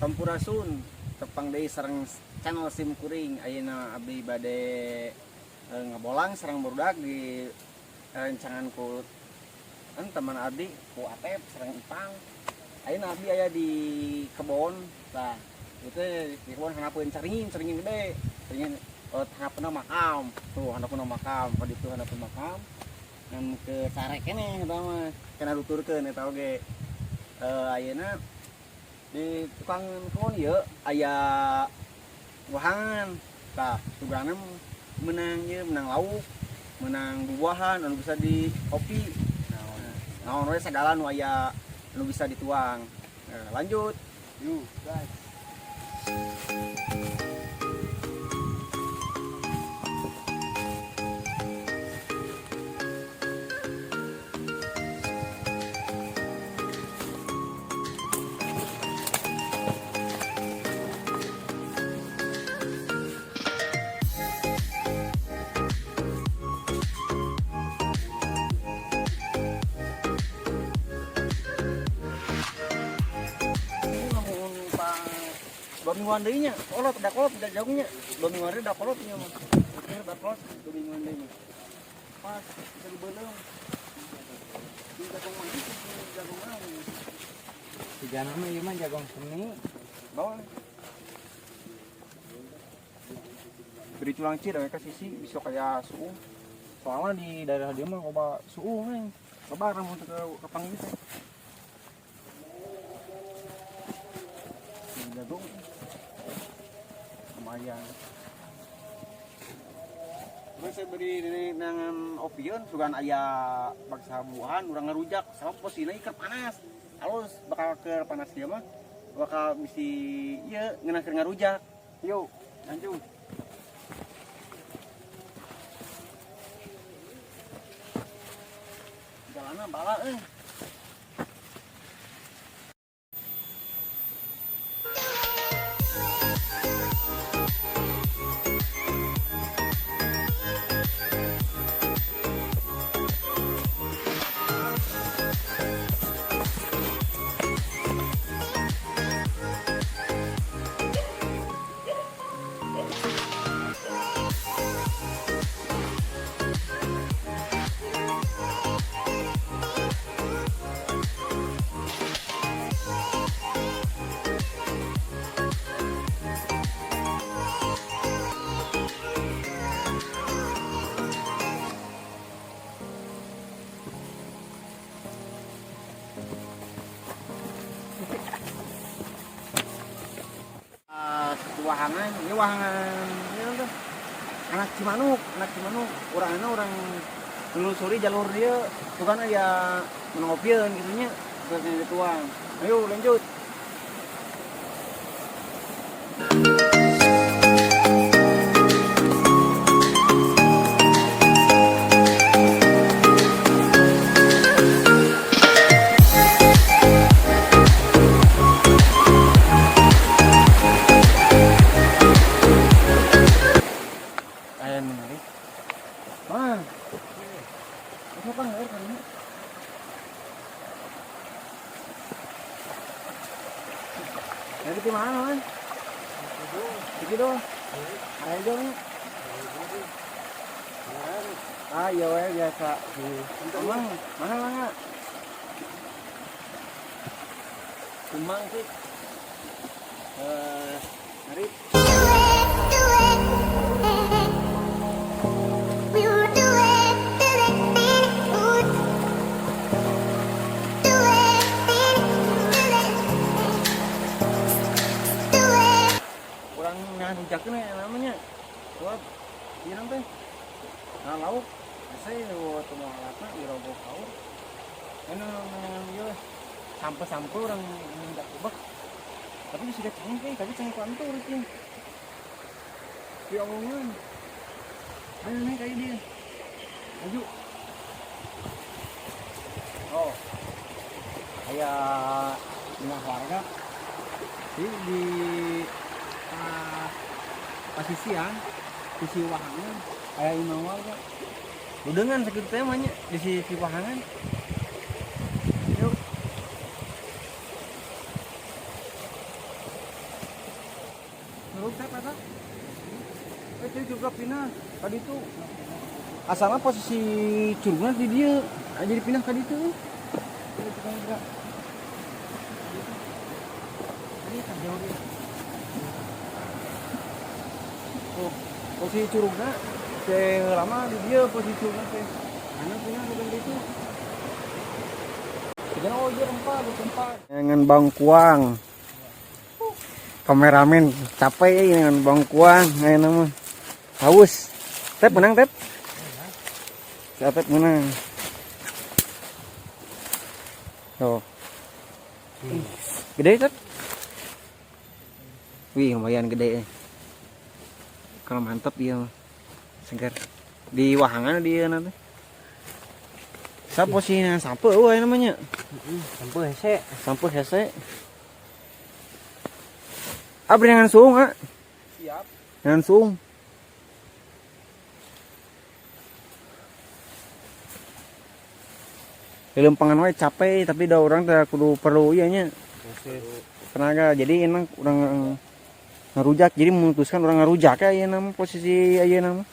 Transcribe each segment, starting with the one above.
Sampurasun, tepang deui sareng channel sim kuring. Ayeuna abdi bade ngabolang sareng barudak di rencangan ku kan teman abdi, ku Atep sareng Ipang. Ayeuna abdi aya di kebon. Tah, itu di kebon handapeun caringin, caringin gede. Caringin handapeunna makam. Tuh handapeunna makam, ka ditu handapeun makam. Ngan ke sare keneh eta mah, kena duturkeun eta oge. Ayeuna di tukang kebon ieu aya wahangan. Tah, sugana menang ieu, menang lauk, menang bubuahan anu bisa di kopi. Naon we sagala nu aya anu bisa dituang. Nah, lanjut. Yuk, guys. Lamun pang 2 mingguan deui nya, kolot da kolot da jagungnya. 2 mingguan deui da kolot nya mah. Da kolot 2 mingguan deui mah. Pas bisa dibeuleum. Di jagung mah itu jagung mah. Tiga nama ieu mah jagung semi. Bawa. Beri tulang cir mereka sisi bisa kayak suuh. Soalnya di daerah dia mah loba suuh neng. Loba ramun teu kapanggih teh. Ini jagung lumayan. Terus saya beri ini dengan opieun sugan aya bangsa buahan urang ngarujak sabab posisinya keur panas. Halus bakal keur panas dia mah bakal bisi ieu ngeunah keur ngarujak. Yuk, lanjut. Jalanna bala euy. Wahangan, ini wahangan, ini tuh anak Cimanuk, anak Cimanuk. Orangnya orang menelusuri jalur dia, bukan aya menangopieun gitu nya, terus dituang. Ayo lanjut. Aya menarik. Mang. Apa air kan ini? Dari di mana, Man? Iki dong. Ayo dong. Ah, iya we biasa. Emang, mana mana? Kumang sih. Mari. Kurang nah rujakna ya namanya. Sebab ieu teh. Nah, lauk saya teu moal alatna dirobok kaur. Anu ieu sampe-sampe urang minta kubak. Tapi sudah cengkeh, tapi cengkeh kantor itu. Di omongan. Ayo nih kayak dia. Maju. Oh. Kayak rumah warga. Di pasisian, sisi wahangan, kayak imah warga. Udengan sakitu teh mah nya di sisi wahangan. Yuk. Curug teh eta. Eh, itu juga pindah tadi itu. Asalnya posisi curugna di dieu, jadi pindah ka ditu. Tadi kan jauh dia. Oh, posisi curugna teh lama di dieu posisi curugna teh. Mana pindah ke ditu. Jangan, oh iya rempah, rempah. Dengan bangkuang. Kameramen capek ya dengan bangkuang, ayo nama. Haus. Tep menang, Tep. Si Atep menang. Tuh. Gede, Tep. Wih, lumayan gede. Kalau mantap dia mah. Segar. Di wahangan dia nanti. Siapa sih yang sampe euy namanya? Sampai hese. Sampe hese. Ah, dengan suung, ah. Siap. Dengan suung. Di lempangan wae capek, tapi da urang teh kudu perlu ieu nya tenaga. Jadi enak urang ngarujak, jadi memutuskan urang ngarujak ya ieu nama posisi ayeuna mah.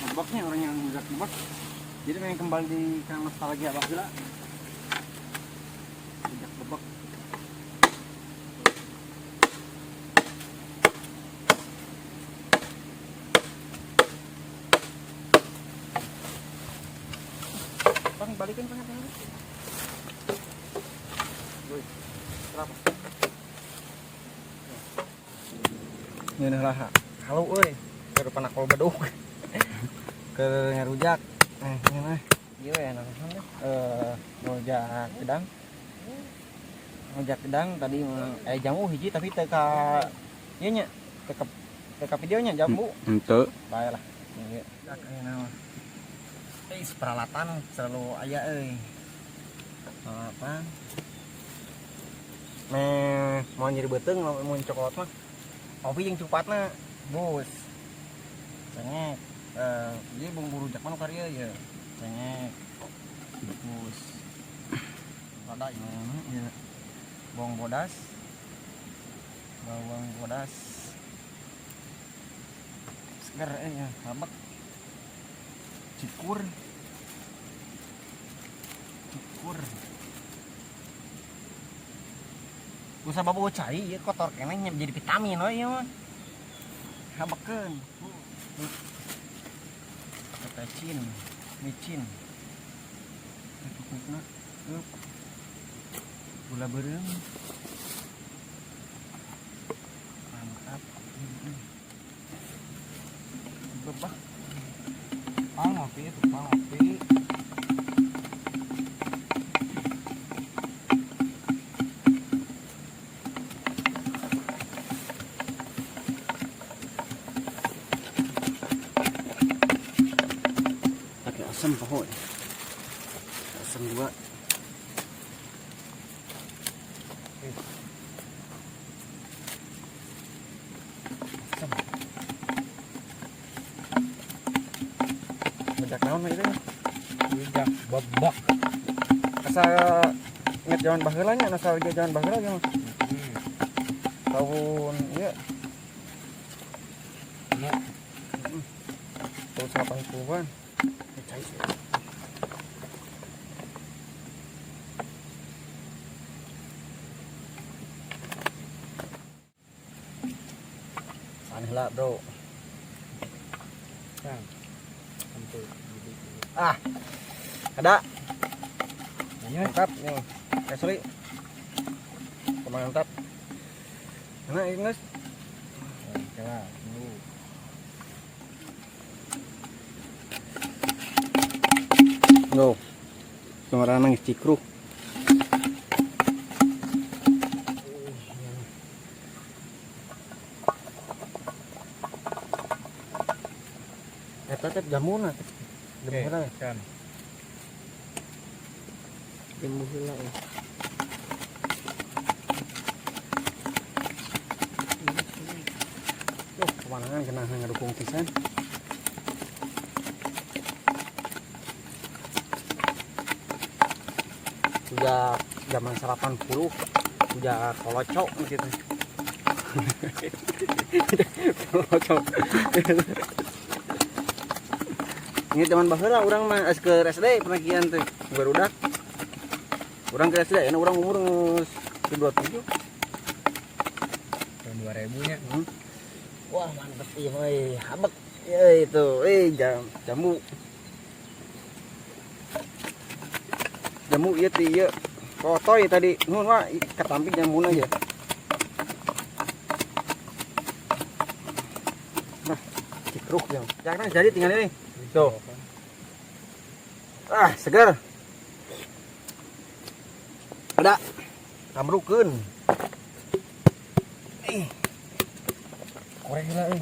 Ngebaknya orang yang ngerujak ngebak. Jadi pengen kembali di ke nostalgia baheula. Rujak bebek. Bang, balikin, Bang, bang. Woi, berapa? Ngeuneuh lah. Halo euy, keur panakol beduk. Keur ngarujak. Eh, ngeuneuh. Ieu we enak teh. Eh, rujak gedang. Rujak gedang tadi jambu hiji tapi teu ka ieu nya, teu ka videonya jambu. Henteu. Bae lah. Ieu. Ayeuna mah. Eh, peralatan selalu aya euy. Peralatan. Meh mau nyeri beuteung mau coklat mah. Kopi jeung cupatna, bus. Cengek. Eh, ieu bumbu rujak mah nu karieu ye. Cengek. Bus. Rada ieu mah ieu. Bawang bodas. Bawang bodas. Seger ya, habek. Cikur. Cikur. Usah bawa cai ieu kotor keneh nya jadi vitamin we ieu mah. Habekeun. Pecin, micin. Cukupna. Eup. Gula beureum. Mantap. Bebak. Pang ngopi itu, pang ngopi. Pakai asam pohon. Asam dua. Asam. Rujak naon mah itu? Rujak bebek. Asa inget zaman baheula nya, nostalgia zaman baheula ge mah. Tahun ieu Ya. Tahun 80-an. Eh, cai sih. Aneh lah, bro. Kang. Sampai Ah. Ada. Ini Mantap nih. Asli. Mantap. Mana ini, guys? Oke lah, tunggu. Go. Suara nangis cikruh. Eta teh jamuna teh. Jamu Oke, heula ya. kan. Jamu heula ya. Kewenangan kena ngadukung pisan. Sejak zaman 80 udah kolocok gitu. Kolocok. Ini zaman baheula urang mah ke SD penagihan teh barudak. Urang ke SD ya, urang umur geus 27. Tahun 2000 nya. Wah, mantep ieu euy, habek. Ya itu, jambu. Jambu ieu teh ieu. Kotoy tadi, nuhun wa ketampi jambuna aja. Nah, cikruk jam. Jangan jadi tinggal ini. Tuh. Ah, segar. Ada. Amrukeun. Koreng lah euy.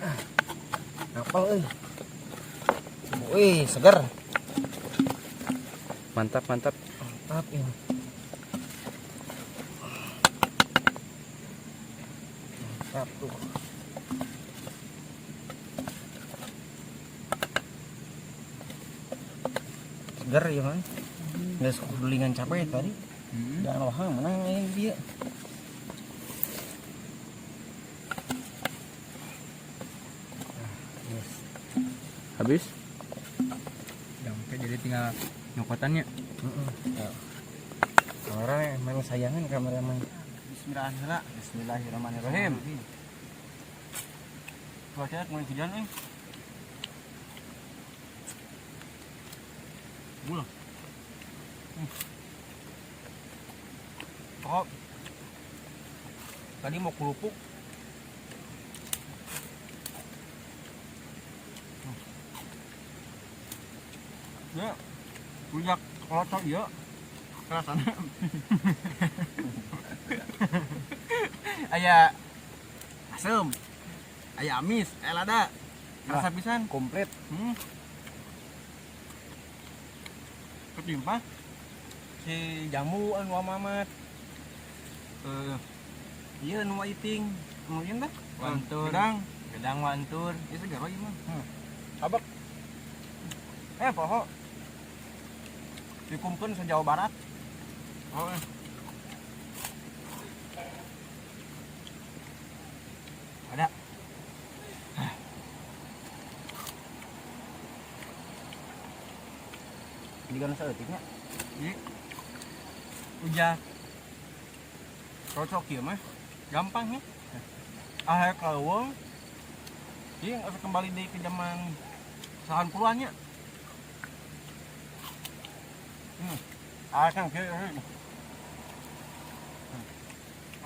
Ah. Apel euy. Wih, segar. Mantap, mantap. Mantap ini. Mantap tuh. Segar ya, man. Nggak sekulingan capek tadi. Jangan wahang menang ini dia. Ah, yes. Habis? Oke, jadi tinggal nyokotannya. Ya. Kamera emang sayangan kameramen. Bismillahirrahmanirrahim. Bismillahirrahmanirrahim. Cuaca mulai hujan nih. Gula. Kok tadi mau kerupuk. Ya, rujak kolocok ya. Rasanya. Aya asem, aya amis, aya lada. Kerasa pisan. Komplit. Ketimpa si jamu anu amamat. Iya anu iting. Anu ieu teh? Wantur. Gedang. Gedang wantur. Ieu segar ieu mah. Abek. Poho. Dikumpulkan se-Jawa Barat. Oh. Ada. Ini kan saeutiknya. Jadi udah cocok ya mah. Gampang ya. Ah, kalau jadi harus kembali di ke zaman 80-an nya. Ah, kan kieu.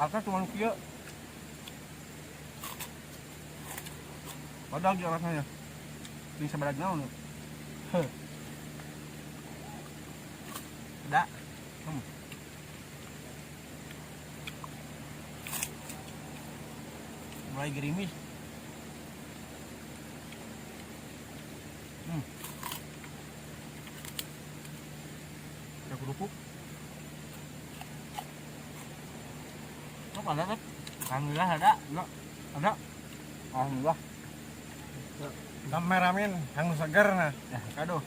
Asa cuma kieu. Padahal dia rasanya. Ini sebelah naon. Heh. Ada. Mulai gerimis. Ada kerupuk. Oh, ada kan? Alhamdulillah ada. Enggak. Ada. Alhamdulillah. Kameramen hang seger nah. Aduh.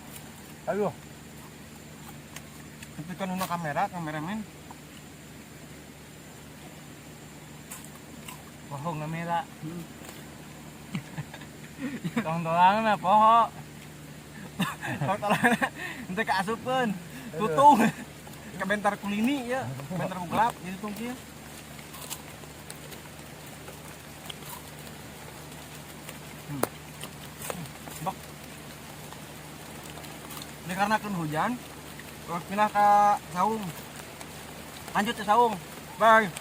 Aduh. Ketika nuna kamera, kameramen. Poho ngamera. Tong tolangna poho. Tong tolangna henteu kaasupeun. Tutung. Kabentar kulini ya, bentar ku gelap jadi tung kieu. Bak. Ini karena kan hujan, terus pindah ke saung. Lanjut ke saung. Bye.